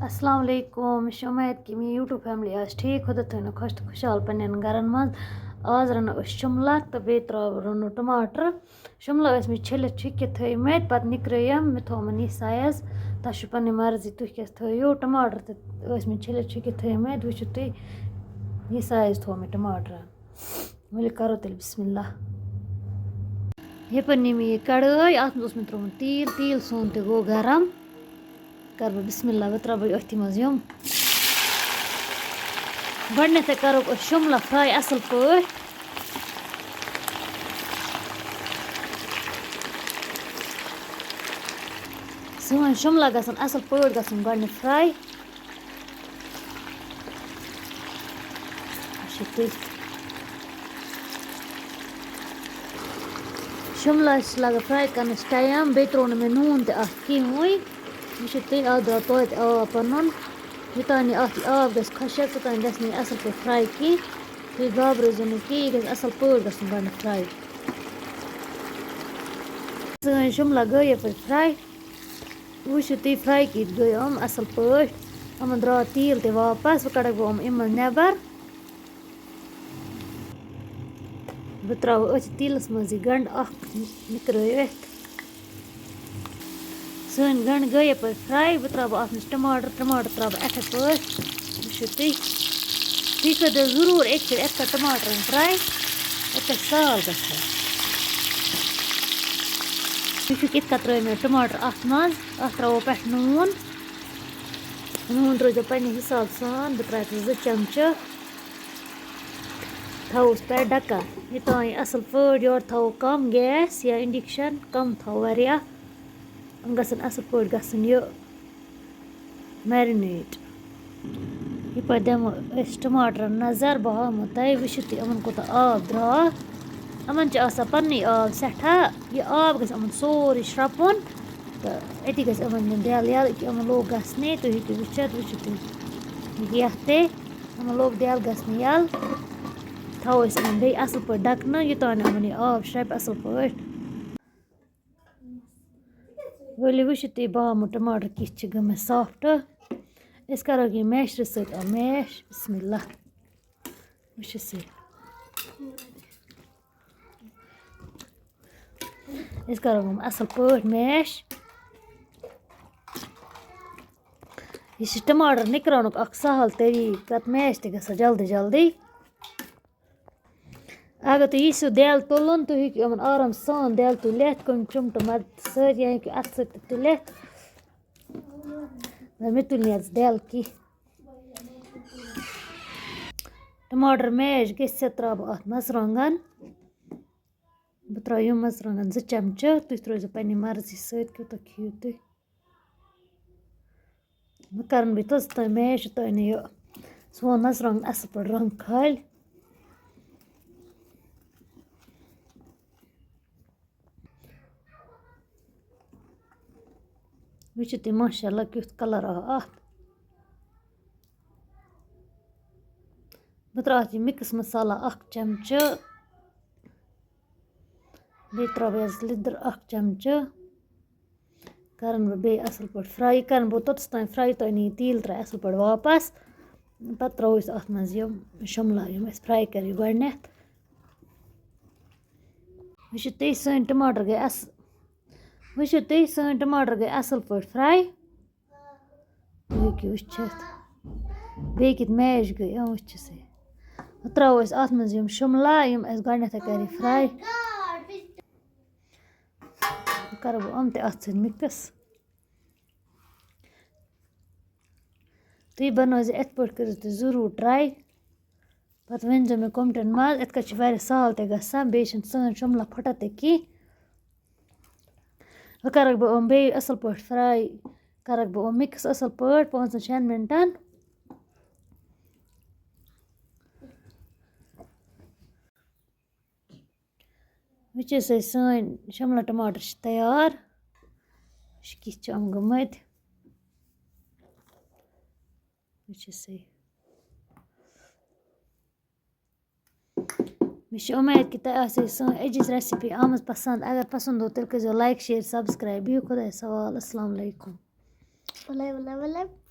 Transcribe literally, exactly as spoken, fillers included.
السلام علیکم، مےٚ چھِ اُمید کہِ میٛٲنۍ YouTube family آسہِ ٹھیٖک، خۄدا تھٲینو خۄش تہٕ خۄشحال پنٛنٮ۪ن گَرَن منٛز۔ آز رَنو أسۍ شُملہ تہٕ بیٚیہِ ترٛاوو، رَنو ٹماٹر۔ شُملہ ٲسۍ مےٚ چھٔلِتھ چھُکِتھ تھٲیمٕتۍ، پَتہٕ نِکرٲیِم، مےٚ تھوٚو یِمَن یہِ size۔ تۄہہِ چھُو پَنٕنۍ مرضی تُہۍ کیٛاہ تھٲیِو۔ ٹماٹر تہِ ٲسۍ مےٚ چھٔلِتھ چھُکِتھ تھٲیمٕتۍ، وٕچھِو تُہۍ، یہِ size تھوٚو مےٚ ٹماٹرَن۔ ؤلِو کَرو تیٚلہِ بسم اللہ۔ یَپٲرۍ نی مےٚ یہِ کَڑٲے، اَتھ منٛز اوس مےٚ ترٛوومُت تیٖل، تیٖل سون تہِ گوٚو گرم۔ کَرٕ بہٕ بسم اللہ، بہٕ ترٛاوٕ بہٕ أتھی منٛز یِم۔ گۄڈٕنٮ۪تھٕے کَرو أسۍ شُملہ fry اَصٕل پٲٹھۍ۔ سٲنۍ شُملہ گژھن اَصٕل پٲٹھۍ گژھُن گۄڈٕنٮ۪تھ fry۔ وٕچھِو تُہۍ۔ شُملَس چھِ لَگان fry کَرنَس time، بیٚیہِ ترٛوو نہٕ مےٚ نوٗن تہِ اَتھ کِہیٖنۍ وٕنۍ۔ وٕچھِو تُہۍ، اَتھ درٛاو توتہِ آب پَنُن۔ یوٚتام یہِ اَتھ یہِ آب گژھِ خۄشک، توٚتام گژھِ نہٕ یہِ اَصٕل پٲٹھۍ fry کِہیٖنۍ۔ تُہۍ گھابرٲیزیو نہٕ کِہیٖنۍ، یہِ گژھِ اَصٕل پٲٹھۍ گژھُن گۄڈٕنٮ۪تھ fry۔ سٲنۍ شُملہ گٔے یَپٲرۍ fry۔ وٕچھِو تُہۍ، fry کِتھ گٔے یِم اَصٕل پٲٹھۍ۔ یِمَن درٛاو تیٖل تہِ واپَس۔ وۄنۍ کَڑَکھ بہٕ یِم اَمہِ منٛز نٮ۪بَر۔ بہٕ ترٛاوٕ أتھۍ تیٖلَس منٛز یہِ گَنٛڈٕ اَکھ نِکرٲوِتھ۔ سٲنۍ گَنٛڈٕ گٔے یَپٲرۍ fry۔ بہٕ ترٛاوٕ اَتھ منٛز ٹماٹر، ٹماٹر ترٛاوٕ بہٕ یِتھَے پٲٹھۍ۔ وٕچھِو تُہۍ، تُہۍ کٔرۍزیو ضروٗر اَکہِ پھِرِ یِتھ کٔنۍ ٹماٹرَن fry، یِتھ کٔنۍ سال گژھِ۔ وٕچھِو کِتھ کٔنۍ ترٛٲوۍ مےٚ ٹماٹر اَتھ منٛز۔ اَتھ ترٛاوو پٮ۪ٹھ نوٗن۔ نوٗن ترٛٲیزیو پنٛنہِ حِساب سان، بہٕ ترٛاوٕ زٕ چمچہٕ۔ تھاووس پٮ۪ٹھ ڈَکَن۔ یوٚتام یہِ اَصٕل پٲٹھۍ، یورٕ تھاوو کَم gas یا induction، کَم تھاوو واریاہ۔ یِم گژھن اَصٕل پٲٹھۍ گژھٕنۍ یہِ marinate۔ یہِ پَتہٕ دِمو أسۍ ٹماٹرَن نظر، بہٕ ہاومو تۄہہِ، وٕچھِو تُہۍ یِمَن کوٗتاہ آب درٛاو۔ یِمَن چھِ آسان پَننُے آب سٮ۪ٹھاہ، یہِ آب گژھِ یِمَن سورُے شرٛپُن تہٕ أتی گژھِ یِمَن دیُن دٮ۪ل یَلہٕ، ییٚکیٛاہ یِمَن لوٚگ گژھنہِ، تُہۍ ہیٚکِو وٕچھِتھ، وٕچھِو تُہۍ یَتھ تہِ۔ یِمَن لوٚگ دٮ۪ل گژھنہِ یَلہٕ۔ تھاوو أسۍ یِمَن بیٚیہِ اَصٕل پٲٹھۍ ڈَکنہٕ، یوٚتام نہٕ یِمَن یہِ آب شرٛپہِ اَصٕل پٲٹھۍ۔ ؤلِو وٕچھِو تُہۍ، بامہٕ ٹماٹر کِتھ چھِ گٔمٕتۍ soft۔ أسۍ کَرو یہِ masherہٕ سۭتۍ آ mash۔ بسم اللہ۔ وٕچھِو سا۔ أسۍ کَرو یِم اَصٕل پٲٹھۍ mash۔ یہِ چھِ ٹماٹر نِکراونُک اَکھ سَہَل طریٖقہٕ، پَتہٕ mash تہِ گژھان جلدی جلدی۔ اگر تُہۍ یژھِو دٮ۪ل تُلُن، تُہۍ ہیٚکِو یِمَن آرام سان دٮ۪ل تُلِتھ، کُنہِ چُمٹہٕ مدد سۭتۍ، یا ہیٚکِو اَتھٕ سۭتۍ تہِ تُلِتھ۔ مگر مےٚ تُلۍ نہٕ یَتھ دٮ۪ل کینٛہہ۔ ٹماٹر mash گٔژھِتھ ترٛاوٕ بہٕ اَتھ مَرژٕوانٛگَن۔ بہٕ ترٛاوٕ یِم مَرژٕوانٛگَن زٕ چمچہٕ، تُہۍ ترٛٲیزیو پنٛنہِ مرضی سۭتۍ، کوٗتاہ کھیٚیِو تُہۍ۔ وۄنۍ کَرَن بہٕ یہِ توٚتَس تام mash، یوٚتام نہٕ یہِ سون مَرژٕوانٛگَن اَصٕل پٲٹھۍ رَنٛگ کھالہِ۔ وٕچھِو تُہۍ، ماشاء اللہ، کیُتھ colour آو اَتھ۔ بہٕ ترٛاوٕ اَتھ یہِ mix مصالہ اَکھ چمچہٕ، بیٚیہِ ترٛاوٕ یَس لیٚدٕر اَکھ چمچہٕ۔ کَرَن بہٕ بیٚیہِ اَصٕل پٲٹھۍ fry، یہِ کَرَن بہٕ توٚتَس تام fry، یوٚتام نہٕ یہِ تیٖل ترٛایہِ اَصٕل پٲٹھۍ واپَس۔ پَتہٕ ترٛاوو أسۍ اَتھ منٛز یِم شُملہ، یِم أسۍ fry کَرِ گۄڈٕنٮ۪تھ۔ وٕچھِو تُہۍ، سٲنۍ ٹماٹر گٔے اَص-، وٕچھِو تُہۍ، سٲنۍ ٹماٹر گٔے اَصٕل پٲٹھۍ fry۔ تُہۍ ہیٚکِو وٕچھِتھ۔ بیٚیہِ کِتھ mash گٔے، اۭں، وٕچھِو سا۔ وۄنۍ ترٛاوو أسۍ اَتھ منٛز یِم شُملہ، یِم اَسہِ گۄڈٕنٮ۪تھٕے کَرِ fry۔ وۄنۍ کَرٕ بہٕ یِم تہِ اَتھ سۭتۍ mix۔ تُہۍ بَنٲوزیٚو یِتھ پٲٹھۍ، کٔرِو تُہۍ ضروٗر try۔ پَتہٕ ؤنۍزیٚو مےٚ commentن منٛز، یِتھ کٔنۍ چھِ واریاہ سہل تہِ گژھان، بیٚیہِ چھِنہٕ سٲنۍ شُملہ پھٹان تہِ کینٛہہ۔ وۄنۍ کَرَکھ بہٕ یِم بیٚیہِ اَصٕل پٲٹھۍ fry، کَرَکھ بہٕ یِم mix اَصٕل پٲٹھۍ پانٛژَن شٮ۪ن مِنٹَن۔ وٕچھِو سا، سٲنۍ شُملہ ٹماٹر چھِ تیار۔ وٕچھ کِتھ چھِ یِم گٔمٕتۍ۔ وٕچھِو سا۔ مےٚ چھِ اُمید کہِ تۄہہِ آسہِ سٲنۍ أزِچ recipe آمٕژ پسنٛد۔ اگر پسنٛد گوٚو، تیٚلہِ کٔرۍزیو like، share، subscribe۔ بِہِو خۄدایَس حوالہٕ۔ السلام علیکم۔ وَلَے، وَلَے، وَلَے۔